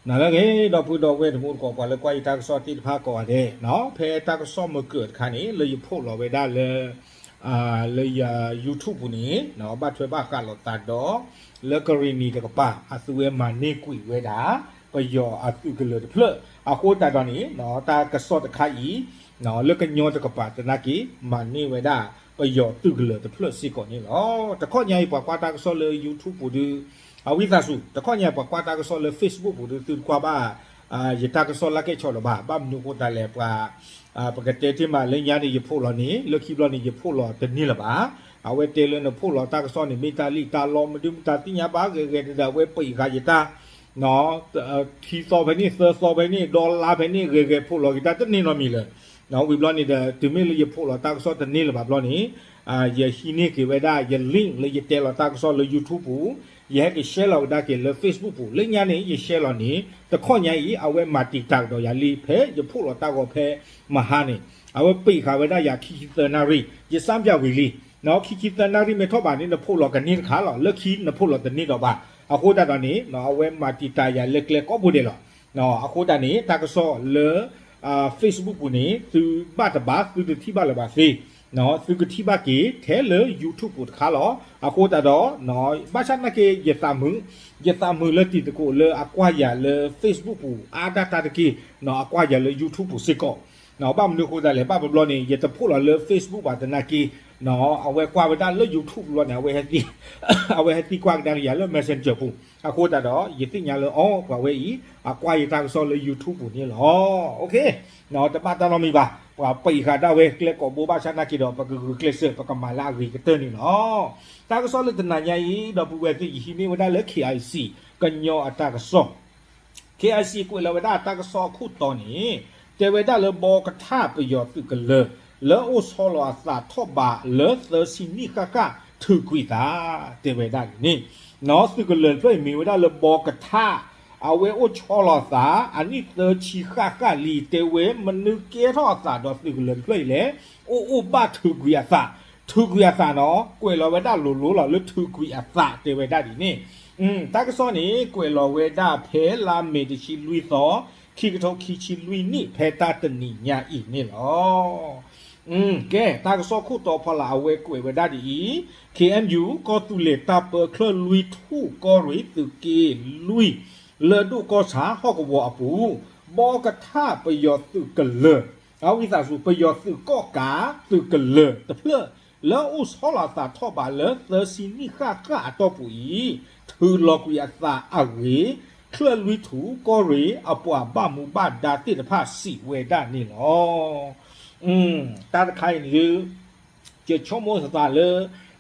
နၤလၢအဂ့ၤ ဒီပုၢ်ဒီဝဲၢ်တံၤသကိး ပှၤလၢကွၢ်ယတၢ်ကစီၣ်သ့ၣ်တဖၣ်ကိးဂၤဒဲး, ဖဲတၢ်ကစီၣ်မုၢ်ကၢၢ်တခါန့ၣ် လၢယဖီၣ်လီၤဝဲဒၣ်လၢ လၢယ YouTube ပူၤန့ၣ် ဘၣ်ထွဲဘၣ်ဃးလိာ်သးဒီး လၢကရ့ၣ်နံၤတကပၤ အသုဝဲမၤန့ၢ်ကွံာ်ဝဲဒၣ် ပယီၤအသုးကလၢၤတဖျၢၣ် အဃိသတးဒီးန့ၣ် တၢ်ကစီၣ်တခါအံၤ လၢကညီတကပၤသနာ်က့ မၤန့ၢ်ဝဲဒၣ် ပယီၤသုးကလၢၤတဖျၢၣ်စ့ၢ်ကီးန့ၣ်လီၤ. တခီညါအံၤ ပှၤကွၢ်တၢ်ကစီၣ်လၢ YouTube ပူၤဒုး အဝံသးစူၤ တခီညါအံၤ ပှၤကွၢ်တၢ်ကစီၣ်လၢ Facebook ပူၤဒုး သုတကွၢ်ဘၣ် ယတၢ်ကစီၣ်လၢကဲဆီၣ်လၢၤဘၣ်. ဘၣ်မနုၤအဃိသတးလဲၣ် ပှၤ ပကတဲတ့ၢ်မး လၢညါန့ၣ် ယဖီၣ်လီၤန့ၣ် လၢခံဘျီန့ၣ် ယဖီၣ်လီၤတန့ၢ်လၢၤဘၣ်. အဝဲတဲလၢနဖီၣ်လီၤတၢ်ကစီၣ်န့ၣ် မ့ၢ်တၢ်လံၣ်တၢ်လီ မဒုမတၤသ့ၣ်ညါဘၣ် ဂဲၤဂဲၤတဒၣ် အဝဲပံးဃာ်ယတၢ် ခံသီဖဲန့ၣ် သၢသီဖဲန့ၣ် ဒီလါဖဲန့ၣ် ဂဲၤဂဲၤဖီၣ်လီၤက့ၤတၢ်တန့ၢ်နီတမံၤလၢၤ. ဝံၤဘျီန့ၣ်ဒီး တုၤမ့ၢ်လၢယဖီၣ်လီၤတၢ်ကစီၣ်တန့ၢ်လၢၤဘၣ်ဘျီန့ၣ် ယဟံးန့ၢ်က့ၤဝဲဒၣ် ယ link လၢယတဲလီၤတၢ်ကစီၣ်လၢ YouTube ပူၤ, ယဟဲက့ၤ share လီၤကဒါက့ၤလၢ Facebook ပူၤ, လၢညါန့ၣ် ယshareလီၤန့ၣ် တခီညါအံၤ အဝဲမၤတံာ်တာ်ကဒီးယၤလံ ဖဲယဖီၣ်လီၤတၢ်ဂီၤဖဲမဟါန့ၣ် အဝဲပံးဃာ်ဝဲဒၣ်ယၤခံဆံသၢနၣ်ရံၣ်, ယစၢ်ပၠၣ်ဝံၤလံ, ခံဆံသၢနၣ်ရံၣ်မ့ၢ်ထီၣ်ဘၣ်န့ၣ် နဖီၣ်လီၤကန့ၢ်တခါလီၤ, လၢခံနဖီၣ်လီၤတန့ၢ်ဒီးဘၣ်, အဃိသတးဒီးန့ၣ် အဝဲမၤတံာ်တာ်ယၤလၢကျဲကိးဘိဒဲးလီၤ. အဃိသတးန့ၣ် တၢ်ကစီၣ်လၢ Facebook ပူၤန့ၣ် သုဘၣ်တဘၣ် သုတထံၣ်ဘၣ်လၢၤဘၣ်သ့, သုကထံၣ်ဘၣ်က့ၤထဲလၢ YouTube ပူၤတခါလီၤ. အဃိသတးဒီး ဘၣ်ဆၣ်နာ်က့ ယသးမုာ်, ယသးမုာ်လၢတံၤသကိးလၢအကွၢ်ယၤလၢ Facebook ပူၤ အါဒၣ်တၢ်တက့ၢ် အကွၢ်ယၤလၢ YouTube ပူၤစ့ၢ်ကီး, ဘၣ်မနုၤအဃိသတးလဲၣ် ဘၣ်ပဘျီန့ၣ် ယတဖီၣ်လီၤလၢ Facebook ဘၣ်သနာ်က့ အဝဲကွၢ်ဝဲဒၣ်လၢ YouTube ဘျီန့ၣ် အဝဲဟဲသံကွၢ်ကဒါက့ၤယၤလၢ Messenger ပူၤ, အဃိသတးဒီး ယသ့ၣ်ညါလၢအီၤ ပှၤဝဲအံၤ အကွၢ်ယတၢ်ကစီၣ်လၢ YouTube ပူၤန့ၣ်လီၤ. တဘၣ်တၢ်နီတမံၤဘၣ်, ပှၤပံးဃာ်ဒၣ်ဝဲကျဲကိးဘိ ဘၣ်ဆၣ်နာ်က့ဒီး ပကဂုာ်ကျဲးစၢး ပကမၤလၢအဂ့ၤကတၢၢ်န့ၣ်လီၤ. တၢ်ကစီၣ်လၢတနၤညါအံၤ ဒီပုၢ်ဝဲၢ်သ့ၣ် ယဟံးန့ၢ်ဝဲဒၣ်လၢ KIC ကညီအတၢ်ကစီၣ် KIC ကွဲးလီၤဝဲဒၣ်တၢ်ကစီၣ်အခိၣ်တီန့ၣ် တဲဝဲဒၣ်လၢ ဘီကထၣ်ပယီၤသုးကလၢၤ လၢအိၣ်ဆီလီၤအသးထီၣ်ဘးလၢသၢဆံနံၣ်ဃၣ်ဃၣ် ထုးကွံာ်သး တဲဝဲဒၣ်န့ၣ်, သုးကလၢၤတဖျၢၣ်အံၤမ့ၢ်ဝဲဒၣ်လၢ ဘီကထၣ် အဝဲအိၣ်ဆီလီၤအသး အနံၣ်သၢဆံဃၣ်ဃၣ်လံ တဲဝဲမနုၤကဲထီၣ်အသးဒီးသုးကလၢၤတဖျၢၣ်အံၤလဲၣ်, အိၣ်အိၣ်ဘၣ်ထုးကွံာ်အသး, ထုးကွံာ်အသးနီၤ ကွဲးလီၤဝဲဒၣ်လိၤလိၤလီၤလၢထုးကွံာ်အသး တဲဝဲဒၣ်ဒ်န့ၣ် တၢ်ကစီၣ်န့ၣ် ကွဲးလီၤဝဲဒၣ်ဖဲလါမ့ၤတဆံလွံၢ်သီ ခံကထိခံဆံလွံၢ်နံၣ် ဖဲတၢ်တနံၤညါအံၤန့ၣ်လီၤ. ကဲ တၢ်ကစီၣ်ခိၣ်တီဖီလာ်အဝဲကွဲးဝဲဒၣ်ဒ်အံၤ, KNU ကီၢ်သူလ့ၤတၢ်ပၢချၢၣ်လွံၢ်ထူၣ်ကီၢ်ရ့ၣ်သုးက့လွံၢ် လၢၢ်ဒိၣ်ကီၢ်ဆၣ်ဟီၣ်ကဝီၤအပူၤ, ဘီကထၣ်ပယီၤသုးကလၢၤ, အဝံသးစူၤ ပယီၤသုးကီၣ်ကးသုးကလၢၤတဖျၢၣ် လၢအိၣ်ဆီလီၤအသးထီၣ်ဘးလၢသၢဆံနံၣ်ဃၣ်ဃၣ်အတီၢ်ပူၤအံၤ, ထုးလီၤကွံာ်အသးအဂ့ၤ ချၢၣ်လွံၢ်ထူၣ်ကီၢ်ရ့ၣ်အပှၤဘၣ်မူဘၣ်ဒါသ့ၣ်တဖၣ်စံးဝဲဒၣ်န့ၣ်လီၤ. တၢ်တခါအံၤန့ၣ်ဒုး ယဆိကမိၣ်သးလၢ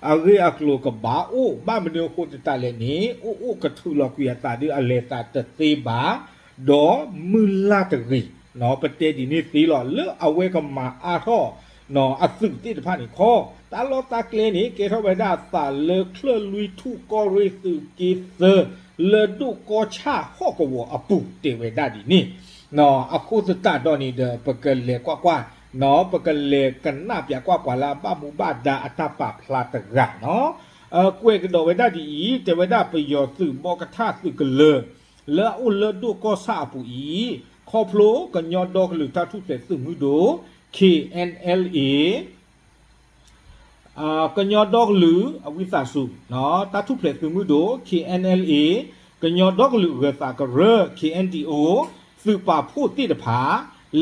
အဂ့ၢ်အကျိၤကဘၣ်အိၣ် ဘၣ်မနုၤအဃိသတးလဲၣ်န့ၣ် အိၣ်အိၣ်ကထုးလီၤကွံာ်အသးဒုးအလဲၤသးတသ့ဘၣ်, ဒီးမုၢ်လၢ်တဂ့ၤ, ပတဲဒ်န့ၣ်သ့လီၤ လၢအဝဲကမၤအါထီၣ် အသုးသ့ၣ်တဖၣ်န့ၣ်ခီ, တၢ်လီၢ်တၢ်ကျဲန့ၣ် ကဲထီၣ်ဝဲဒၣ်အသးလၢချၢၣ်လွံၢ်ထူၣ်ကီၢ်ရ့ၣ်သုးက့သၢ လၢၢ်ဒိၣ်ကီၢ်ဆၣ်ဟီၣ်ကဝီၤအပူၤ တဲဝဲဒၣ်ဒ်န့ၣ် အဃိသတးဒီးန့ၣ်ဒီး ပကလဲၤကွၢ်ကွၢ်, ပကလဲၤကနၣ်ပၠးကွၢ်ပှၤလၢအဘၣ်မူဘၣ်ဒါအတၢ်ပာ်ဖျါတဂၤနီၤ, ကွဲးကဒီးဝဲဒၣ်ဒ်အံၤ, တဲဝဲဒၣ်ပယီၤသုးဘီကထၣ်သုးကလၢၤ လၢအအိၣ်လၢၢ်ဒိၣ်ကီၢ်ဆၣ်အပူၤအံၤ, ခီဖျိကညီဒီကလုာ်တၢ်ထူၣ်ဖျဲးသုးမုၢ်ဒိၣ် KNLA ကညီဒီကလုာ် အဝံသးစူၤ တၢ်ထူၣ်ဖျဲးသုးမုၢ်ဒိၣ် KNLA, ကညီဒီကလုာ်ဂၢၤသးကရၢ KNDO သုးပာ်ဖှိၣ်သ့ၣ်တဖၣ်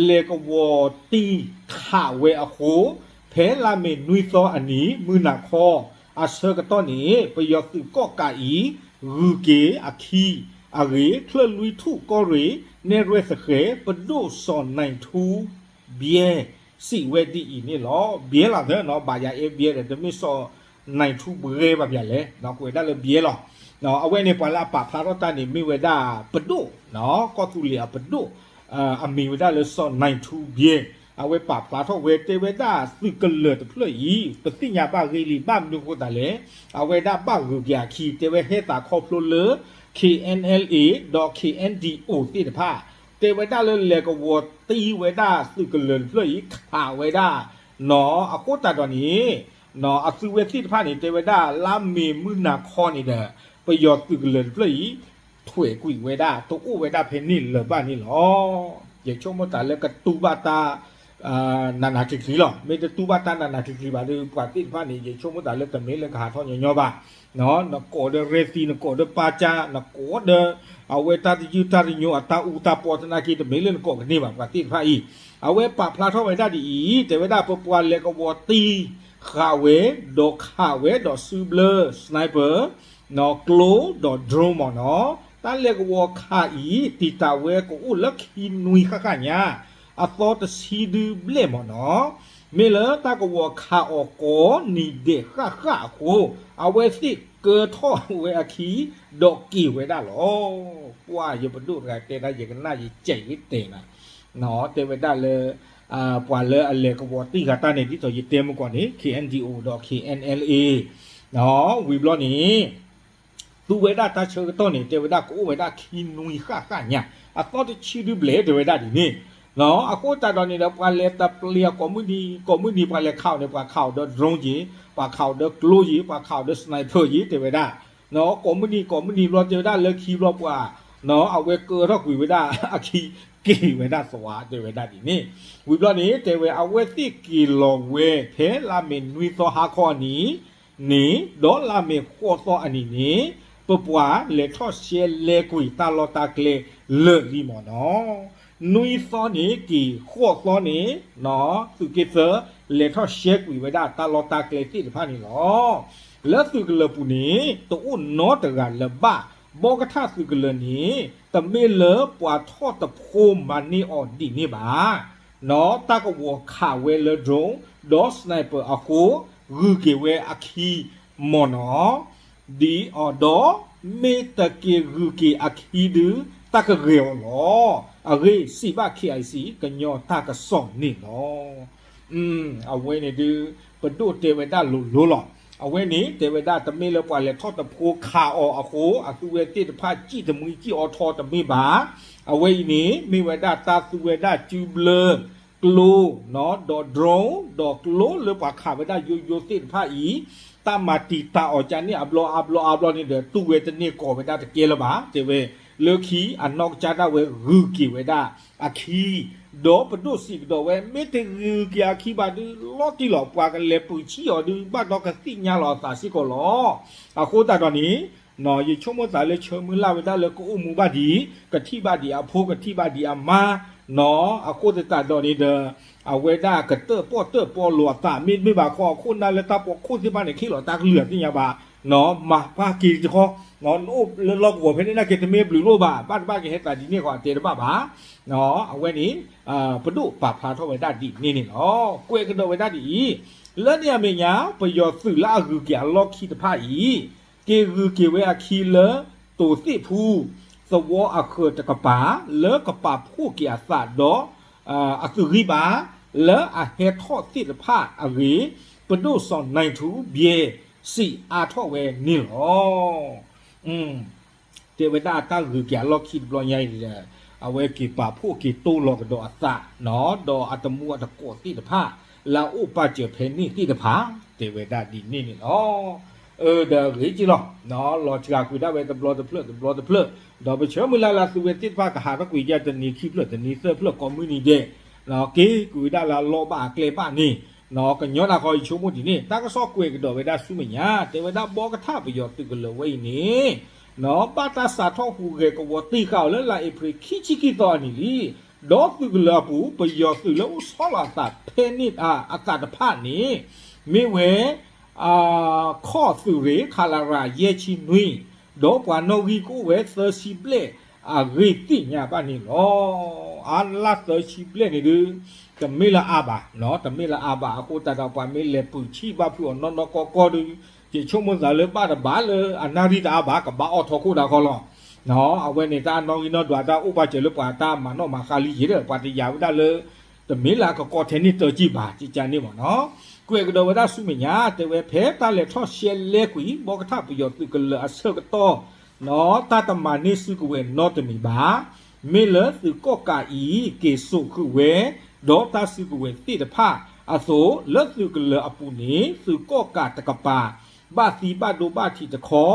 လဲၤကဝီၤတံၢ်ခးဝဲအဃိ, ဖဲလါမ့ၤနွံသီအနံၤ မုၢ်နၤခီ အဆၢကတီၢ်န့ၣ် ပယီၤသုးကီၣ်ကးအံၤ ဂုၤက့ၤအခံအဂ့ၢ် ချၢၣ်လွံၢ်ထူၣ်ကီၢ်ရ့ၣ် နဲၣ်ရွဲၣ်သဃဲၤ ပဒိၣ်စီၤနၢၤထူဘျဲ စံးဝဲဒ်အံၤန့ၣ်လီၤ. ဘျဲလီၤသၢနီၤ ဘၣ်ယၤအဲၣ်ဘျဲဒီး တမ့ၢ်စီၤနၢၤထူဘျဲဘၣ်ဘၣ်လဲၣ်, ကွဲးဒၣ်လၢဘျဲလီၤ. အဝဲန့ၣ် ပှၤလၢအပာ်ဖျါထီၣ်တၢ်န့ၣ် မ့ၢ်ဝဲဒၣ်ပဒိၣ်, ကီၢ်သူလ့ၤအပဒိၣ်, အမံၤဝဲဒၣ်လၢစီၤနၢၤထူဘျဲ, အဝဲပာ်ဖျါထီၣ်ဝဲတဲဝဲဒၣ်သုးကလၢၤတဖျၢၣ်အံၤ ပသ့ၣ်ညါဘၣ်ဂ့ၤလံ ဘၣ်မနုၤအဃိသတးလဲၣ်, အဝဲဒၣ်ဘၣ်ဂုၤက့ၤအခံ တဲဝဲဟဲသးခီဖျိလၢ KNLA ဒီး KNDO သ့ၣ်တဖၣ် တဲဝဲဒၣ်လၢလဲၤကဝီၤတံၢ်ဝဲဒၣ်သုးကလၢၤတဖျၢၣ်အံၤ ခးဝဲဒၣ်နီၤ အဃိသတးဒီးန့ၣ် အသုဝဲသ့ၣ်တဖၣ်န့ၣ် တဲဝဲဒၣ်လါမ့ၤမုၢ်နၤခီန့ၣ်ဒီး ပယီၤသုးကလၢၤတဖျၢၣ်အံၤ ထွဲးကွံာ်ဝဲဒၣ် တအိၣ်ဝဲဒၣ်ဖဲန့ၣ်လၢၤဘၣ်န့ၣ်လီၤ. ယဆိကမိၣ်သးလၢကတူၢ်ဘၣ်တၢ် နးနးကျံၤကျံၤလီၤ. မ့ၢ်တတူၢ်ဘၣ်တၢ်နးနးကျံၤကျံၤဘၣ်ဒီး ပှၤသ့ၣ်တဖၣ်န့ၣ် ယဆိကမိၣ်သးလၢတမ့ၢ်လၢကဟးထီၣ်ညီညီဘၣ်. နကိးဒီးရဲၣ်သံ နကိးဒီးပၢ်ကၢ် နကိးဒီး အဝဲတၢ်တယုၢ်တၢ်တညိ အတၢ်အူတၢ်ပီသနာ်က့ တမ့ၢ်လၢနကိးကန့ၢ်ဘၣ် ပှၤသ့ၣ်တဖၣ်အံၤ အဝဲပာ်ဖျါထီၣ်ဝဲဒၣ်ဒ်အံၤ တဲဝဲဒၣ်ပပှၤလဲၤကဝီၤတံၢ်ဃာ်ဝဲ ဒီးခးဝဲဒီးစုဘျၢ sniper ကျိဒီး drone မ့ၢ်နီၤ. တၢ်လဲၤကဝီၤခးအံၤ တံာ်တာ်ဝဲကအိၣ်လၢခံနွံဃၣ်ဃၣ်ညါ အသီတဆံဒုဘျဲၣ်မ့ၢ်နီၤ. မ့ၢ်လၢတၢ်ကဝီၤခးအီၤကိးနံၤဒဲးဃၣ်ဃၣ်အဃိ အဝဲသ့ၣ်ကၢထီၣ်ဝဲအခံ ဒီးက့ၤဝဲဒၣ်လီၤ. ပှၤယပဒိၣ်တဂၤတဲဒၣ် ယကနၣ်ယကဲးယတဲနၤ တဲဝဲဒၣ်လၢ ပှၤလၢအလဲၤကဝီၤတံၢ်ဃာ်တၢ်န့ၣ် ဒ်သိးယတဲမုၢ်ကီၢ်န့ၣ် K N D O ဒီး K N L A ဝံၤဘျီန့ၣ် သူဝဲဒၣ်တၢ်ဆၢကတီၢ်န့ၣ် တဲဝဲဒၣ်ကအိၣ်ဝဲဒၣ်ခံနွံဃၣ်ဃၣ်ညါ အသီတဆံဒုဘျဲၣ် တဲဝဲဒၣ်ဒ်န့ၣ်. အဃိသတးဒီးန့ၣ်ဒီး ပှၤလဲၤတပျံၤအကိးမုၢ်နံၤ ကိးမုၢ်နံၤ ပှၤလဲၤခးအီၤန့ၣ် ပှၤခးအီၤဒီး drone က့ၤ ပှၤခးအီၤဒီးကျိက့ၤ ပှၤခးအီၤဒီး sniper က့ၤ တဲဝဲဒၣ် ကိးမုၢ်နံၤ ကိးမုၢ်နံၤဘျီ တဲဝဲဒၣ်လၢခံဘျီပှၤ အဝဲကၢထီၣ်ကွံာ်ဝဲဒၣ်အခံ က့ၤဝဲဒၣ်သဝး တဲဝဲဒၣ်ဒ်န့ၣ်. ဝံၤဘျီန့ၣ် တဲဝဲအဝဲသ့ၣ်က့ၤလီၤဝဲ ဖဲလါမ့ၤနွံသီဟါခီအနံၤန့ၣ် ဒီးလါမ့ၤဃိးသီအနံၤန့ၣ် ပပှၤလဲၤထီၣ်ရှဲလဲၤကွံာ်တၢ်လီၢ်တၢ်ကျဲလၢာ်လံမ့ၢ်နီၤ. နွံသီန့ၣ်က့ၤ ဃိးသီန့ၣ် သုးက့သၢ လဲၤထီၣ်ရှဲကွံာ်ဝဲဒၣ်တၢ်လီၢ်တၢ်ကျဲသ့ၣ်တဖၣ်န့ၣ်လီၤ. လၢသုးကလၢၤပူၤန့ၣ် တအိၣ်နီတဂၤလၢၤဘၣ်. ဘီကထၣ်သုးကလၢၤန့ၣ် တမ့ၢ်လၢပှၤထီၣ်တဖိမၤန့ၢ်အီၤဒ်န့ၣ်ဘၣ်. တၢ်ကဝီၤခးဝဲလၢ drone ဒီး sniper အဃိ ဂုၤက့ၤဝဲအခံမ့ၢ်နီၤ. ဒ်အံၤဒီး မ့ၢ်တက့ၤဂုၤက့ၤအခံဒု တၢ်ကဂဲၤအီၤလီၤ. အဂ့ၢ်စံးဘၣ် K I C ကညီတၢ်ကစီၣ်န့ၣ်လီၤ. အဝဲန့ၣ်ဒု ပဒိၣ်တဲဝဲဒၣ်လိၤလိၤလီၤ. အဝဲန့ၣ် တဲဝဲဒၣ်တမ့ၢ်လၢပှၤလဲၤထီၣ်တဖိခးအီၤအဃိ အသုဝဲသ့ၣ်တဖၣ်စံၣ်တမှံစံၣ်အီထီတမ့ၢ်ဘၣ်. အဝဲအံၤန့ၣ် မ့ၢ်ဝဲဒၣ်တၢ်သုဝဲဒၣ်စုဘျၢ ကျိ ဒီး drone ဒီးကျိလၢပှၤခးဝဲဒၣ်ယိယိသ့ၣ်တဖၣ်အံၤ တၢ်မၤတံာ်တာ်အီၤကန့ၣ် အဘျီအါဘျီအါဘျီန့ၣ်ဒီး တူၢ်ဝဲတန့ၢ်ကိးဝဲဒၣ်တကဲလၢၤဘၣ် တဲဝဲ လၢခံအနီၢ်ကစၢ်ဒၣ်ဝဲဂုၤက့ၤဝဲဒၣ်အခံ ဒီးပဒိၣ်စံးကဒီးဝဲ မ့ၢ်တဂုၤက့ၤအခံဘၣ်ဒု လီၤတံၢ်လီၤ ပှၤကလဲၤပၢၢ်ဆံၣ်အီၤဒု ဘၣ်ဒီးကသ့ၣ်ညါလီၤအသးစ့ၢ်ကီးလီၤ. အဃိသတးဒီးန့ၣ် ယဆိကမိၣ်သးလၢဆၢမုၢ်လၢ်ဝဲဒၣ်လၢကအိၣ်မူဘၣ်ဒံး ကထံၣ်ဘၣ်ဒံးအဖိ ကထံၣ်ဘၣ်ဒံးအမါ အဃိသတးဒီးန့ၣ်ဒီး အဝဲဒၣ်ကတၢၣ်ပီၣ်တၢၣ်ပီလိာ်အသး မ့တမ့ၢ်ဘၣ်ခီ အခိၣ်နၢ်လၢတၢ်ပိာ်ခိၣ်သ့ၣ်တဖၣ်န့ၣ် ခ့ၣ်လီၤတၢ်ကလုၢ်အသ့ၣ်ညါဘၣ် မၤပှၢ်က့ၤတခီ နအိၣ်လၢလီၢ်ကဝီၤဖဲန့ၣ်နာ်က့ တမ့ၢ်ဘျုးလိၣ်ဘၣ် ဘၣ်တဘၣ်ကဟဲသးဒ်န့ၣ်ဃီ အတဲတဘၣ်ဘၣ်. အဝဲန့ၣ် ပဒိၣ်ပာ်ဖျါထီၣ်ဝဲဒၣ်ဒ်န့ၣ်န့ၣ်လီၤ. ကွဲးကဒီးဝဲဒၣ်ဒ်အံၤ, လၢန့ၣ်အမဲာ်ညါ ပယီၤသုးလၢအဂုၤက့ၤအလီၢ်ခံတဖၣ်အံၤ က့ၤဂုၤက့ၤဝဲအခံလၢ တိၤသ့ၣ်ဖူ သဝီအဃၢၤတကပၤ လၢကပာ်ဖှိၣ်က့ၤအသးဒီး အသုးဂံၢ်ဘါ လၢအဟဲထီၣ်သ့ၣ်တဖၣ်အဂ့ၢ် ပဒိၣ်စီၤနၢ်ထူဘျဲ စံးအါထီၣ်ဝဲန့ၣ်လီၤ. တဲဝဲဒၣ်အတၢ်ဂုၤက့ၤအလီၢ်ခံတဘျီညါအံၤ အဝဲက့ၤပာ်ဖှိၣ်က့ၤတိၢ်လီၤကဒီးအသး ဒီးအတမူအတကိးသ့ၣ်တဖၣ် လၢအအိၣ်ပာ်စၢၤဖဲန့ၣ်သ့ၣ်တဖၣ် တဲဝဲဒၣ်ဒ်န့ၣ်န့ၣ်လီၤ. အၢ ဒီးဂ့ၤက့လီၤ လီၤစှၤဃုာ်ဒၣ်ဝဲတဘျီတဖျၢၣ်တဘျီတဖျၢၣ် ဒီးပဆၢမုၢ်လၢ်လၢသုဝဲသ့ၣ်တဖၣ်ကဟးထီၣ်ကွံာ်ယဲၢ်တနံၤခံဖျၢၣ်တနံၤသၢဖျၢၣ်ကိးမုၢ်နံၤဒဲး က့ၤကွံာ်ဝဲဒၣ်လၢအလီၢ်ဘၣ်အကျဲဘၣ်န့ၣ် ကညီနၤဃီယဆိကမိၣ်ဒ်န့ၣ် တၢ်ကစီၣ်ကွဲးကဒီးဝဲဒၣ်ဆူမဲာ်ညါ တဲဝဲဒၣ်ဘီကထၣ်ပယီၤသုးကလၢၤဝဲအံၤန့ၣ် ဘၣ်တၢ်စးထီၣ်ဟူးဂဲၤကဝီၤတံၢ်ဃာ်အီၤလၢလါအ့ဖြ့ၣ်ခံဆံခံသီအနံၤလံ ဒီးသုးကလၢၤအပူၤ ပယီၤသုးလၢအိၣ်ဆီလီၤအသးဖဲန့ၣ်အသးတဖၣ်န့ၣ် မ့ၢ်ဝဲ ခီၣ်သုးရ့ၣ် ခလရ ယဲၢ်ဆံနွံ ဒီးပှၤနီၣ်ဂံၢ်ကအိၣ်ဝဲသၢဆံဘျဲၣ်အဂ့ၢ်သ့ၣ်ညါဘၣ်န့ၣ်လီၤ. အါလၢသၢဆံဘျဲၣ်န့ၣ်ဒု တမ့ၢ်လၢအါဘၣ် တမ့ၢ်လၢအါဘၣ် အဃိသတးဒီးပှၤမ့ၢ်လဲၤပၢၢ်ဆံၣ်ဘၣ်ဖုးအီၤနီၢ်နီၢ်ကီၢ်ကီၢ်ဒု ယဆိကမိၣ်သးလၢဘၣ်တဘၣ်လၢအနၣ်ရံၣ်တအါဘၣ် ကဘၣ်အီၣ်ထီခိၣ်ဒၣ်ခီလီၤ. အဝဲန့ၣ်တၢ်နီၣ်ဂံၢ်နီၣ်ဒွးတၢ်အိၣ်ပာ်စၢၤလၢပှၤတၢ်မၤနီၣ်မၤဃါလံယ့ၤဒီး ပှၤတယာ်ဝဲဒၣ်လၢ တမ့ၢ်လၢအကကီထဲန့ၣ်တၢ်ကံၣ်ဘၣ် ကကန့ၣ်မ့ၢ်နီၤ. ကွဲးကဒီးဝဲဒၣ်ဆူမဲာ်ညါ တဲဝဲဖဲတၢ်လဲၤထီၣ်ရှဲလဲကွံာ် ဘီကထၣ်ပယီၤသုးကလၢၤအဆၢကတီၢ် တၢ်တမၤန့ၢ်စုကဝဲၤနီတမံၤဘၣ်. မ့ၢ်လၢသုးကီၣ်ကးအံၤ က့ၤစိာ်ဃုာ်ဝဲ ဒီးတၢ်စုကဝဲၤသ့ၣ်တဖၣ်အသိး လၢသုးကလၢၤအပူၤန့ၣ် သုးကီၣ်ကးတကပၤ ဘၣ်သံဘၣ်ဒိဘၣ်ထံးတခီ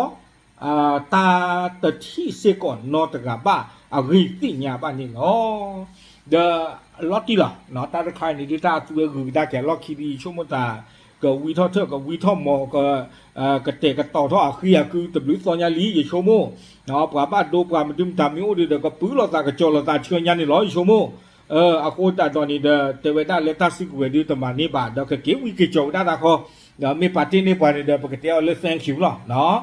တၢ်တထံၣ်စ့ၢ်ကီးနီတဂၤဘၣ်အဂ့ၢ်သ့ၣ်ညါဘၣ်န့ၣ်လီၤ. ဒီးလီၤတံၢ်လီၤ, တၢ်တခါအံၤန့ၣ်ဒုး တၢ်အသူဝဲဂုၤကဒါက့ၤအလီၢ်ခံဒီး ယဆိကမိၣ်သး ကဝံထီၣ်ထၢၣ် ကဝံထီၣ်မီၤ ကတဲာ်ကတီၤထီၣ်အဃံအကုတဘျုးသီညါလံ ယဆိကမိၣ်, ပှၤဘၣ်ဒိပှၤမနုၤမတၤမ့ၢ်အိၣ်ဒီး ကပၢလီၤသးကစီၤလီၤသးဆှၢညါန့ၣ်လီၤ ယဆိကမိၣ်. အဃိသတးဒီးန့ၣ်ဒီး တဲဝဲဒၣ်လၢတၢ်စုကဝဲၤဒုးတမၤန့ၢ်ဘၣ် ဒီးကက့ၤဝံက့ၤကစီၤဝဲဒၣ်တၢ်ဃီ, ဒီးမ့ၢ်ပာ်တ့ၢ်န့ၢ်ပှၤန့ၣ်ဒီး ပကတဲအီၤလၢ thank you လီၤ.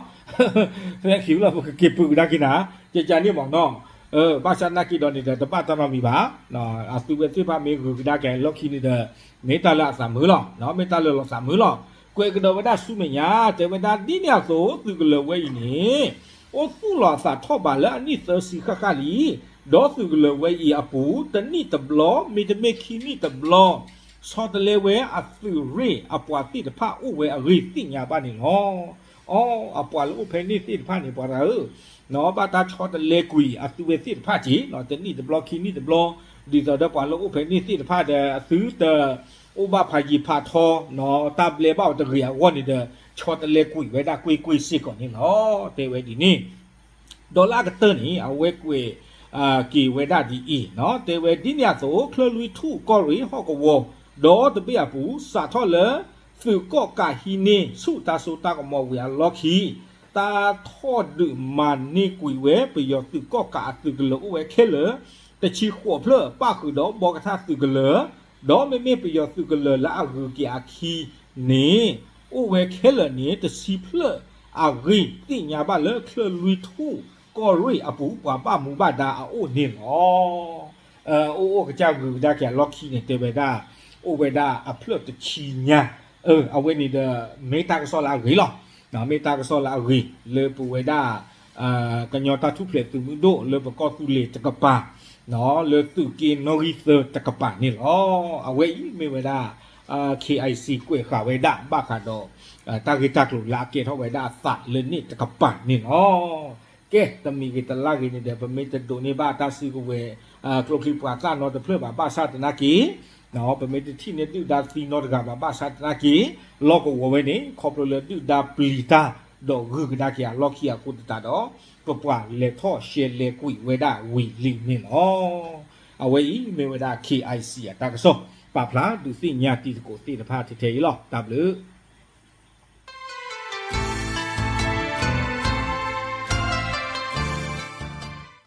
thank you လီၤ ပကက့ၤပၢကဒါက့ၤနၤ ကကန့ၣ်မ့ၢ်နီၤ. ဘၣ်ဆၣ်သနာ်က့ဒီးန့ၣ်ဒီး တဘၣ်တၢ်နီတမံၤဘၣ်. အသုဝဲသ့ၣ်တဖၣ်မ့ၢ်ဂုၤကဒါက့ၤအလီၢ်ခံန့ၣ်ဒီး မ့ၢ်တၢ်လၢအသးမုာ်လီၤ, မ့ၢ်တၢ်လၢလီၤသးမုာ်လီၤ. ကွဲးကဒီးဝဲဒၣ်ဆူမဲာ်ညါ တဲဝဲဒၣ်ဒ်န့ၣ်အသိး သုးကလၢၤဝဲအံၤန့ၣ် အိၣ်သူၣ်လီၤအသးထီၣ်ဘးလၢအနံၣ်သၢဆံဃၣ်ဃၣ်လံ. ဒီးသုးကလၢၤဝဲအံၤအပူၤ တနံၣ်တဘျီ မ့တမ့ၢ်ခံနံၣ်တဘျီ ဆီတလဲဝဲအသုးရ့ၣ်အပှၤသ့ၣ်တဖၣ်အိၣ်ဝဲအဂ့ၢ်သ့ၣ်ညါဘၣ်န့ၣ်လီၤ. အီ အပှၤလၢအိၣ်ဖဲန့ၣ်သ့ၣ်တဖၣ်န့ၣ် ပှၤတဂၤဧၢ, ဘၣ်တၢ်ဆီတလဲကွံာ်အသုဝဲသ့ၣ်တဖၣ်က့ၤ တနံၣ်တဘျီခံနံၣ်တဘျီ, ဒ်သိးဒီးပှၤလၢအိၣ်ဖဲန့ၣ်သ့ၣ်တဖၣ်ဒီး အသုတအိၣ်ဘၣ်ဖးယံၤဖးထီ တၢ်ဘျဲဘၣ်အီၤတဂ့ၤအဂီၢ်န့ၣ်ဒီး ဆီတလဲကွံာ်ဝဲဒၣ်ကွ့ၢ်ကွ့ၢ်စ့ၢ်ကီးန့ၣ်လီၤ. တဲဝဲဒ်န့ၣ် ဒီးလၢအကတၢၢ်န့ၣ် အဝဲကွဲး က့ၤဝဲဒၣ်ဒ်အံၤ, တဲဝဲဒ်န့ၣ်အသိး ချၢၣ်လွံၢ်ထူၣ်ကီၢ်ရ့ၣ်ဟီၣ်ကဝီၤ ဒီတဘ့ၣ်အပူၤ စးထီၣ်လၢ သုးကီၣ်ကးဟံးန့ၢ်ဆူၣ်တၢ်စိတၢ်ကမီၤဝံၤအလီၢ်ခံ တၢ်ထီၣ်ဒုးမၤန့ၢ်ကွံာ်ဝဲ ပယီၤသုးကီၣ်ကးအသုးကလၢၤအိၣ်ဝဲခဲလၢာ် တဆံဃိးဖျၢၣ် ပၣ်ဃုာ်ဒီးဘီကထၣ်သုးကလၢၤ, ဒီးမ့မ့ၢ်ပယီၤသုးကလၢၤလၢအဂုၤက့ၤအခံန့ၣ် အိၣ်ဝဲခဲလၢာ်န့ၣ် တဆံဖျၢၣ်အဂ့ၢ်သ့ၣ်ညါဘၣ်လၢ ချၢၣ်လွံၢ်ထူၣ်ကီၢ်ရ့ၣ်အပူၤ ပှၤဘၣ်မူဘၣ်ဒါအအိၣ်န့ၣ်လီၤ. အိၣ်အိၣ်ကစၢ်ဂုၤကဒါက့ၤအလီၢ်ခံန့ၣ် တဲဝဲဒၣ် အိၣ်ဝဲဒၣ်အဖျၢၣ်တဆံညါ, အဝဲန့ၣ်ဒီး မ့ၢ်တၢ်ကစီၣ်လၢအဂ့ၤလီၤ. မ့ၢ်တၢ်ကစီၣ်လၢအဂ့ၤ လၢပဝဲဒၣ် ကညီတၢ်ထူၣ်ဖျဲးသုးမုၢ်ဒိၣ်လၢပကီၢ်သူလ့ၤတကပၤ, လၢသုးက့နီၣ်ဂံၢ်သၢတကပၤန့ၣ်လီၤ. အဝဲအံၤမ့ၢ်ဝဲဒၣ် KIC ကွဲးဃာ်ဝဲဒၣ်ဘၣ်ဃးဒီး တၢ်ဂ့ၢ်တၢ်ကျိၤလၢအကဲထီၣ်ဝဲဒၣ်အသးလၢန့ၣ်တကပၤန့ၣ်လီၤ. ကဲ တမံၤဂ့ၤတလါဂ့ၤန့ၣ်ဒီး ပမ့ၢ်တဒိးန့ၢ်ဘၣ်တၢ်စုကဝဲၤ ကျိချံပှၤသၣ်နီတဖျၢၣ်ဘၣ် ဘၣ်ဆၣ်သနာ်က့ ပမ့ၢ်တထံၣ်န့ၢ်ဒုၣ်ဒါသံနီတဂၤဘၣ် ဘၣ်ဆၣ်သနာ်က့ လီၢ်ကဝီၤဝဲန့ၣ် ခီဖျိလၢဒုၣ်ဒါပျံၤတၢ် ဒီးဂုၤကဒါက့ၤအလီၢ်ခံအဃိသတးဒီး ပပှၤလဲၤထီၣ်ရှဲလဲၤကွံာ်ဝဲဒၣ်ဝံၤလံန့ၣ်လီၤ. အဝဲအံၤမ့ၢ်ဝဲဒၣ် KIC အတၢ်ကစီၣ် ပာ်ဖျါဒုးသ့ၣ်ညါတံၤသကိးသ့ၣ်တဖၣ်ထဲထဲအံၤလီၤ. တၢ်ဘျုး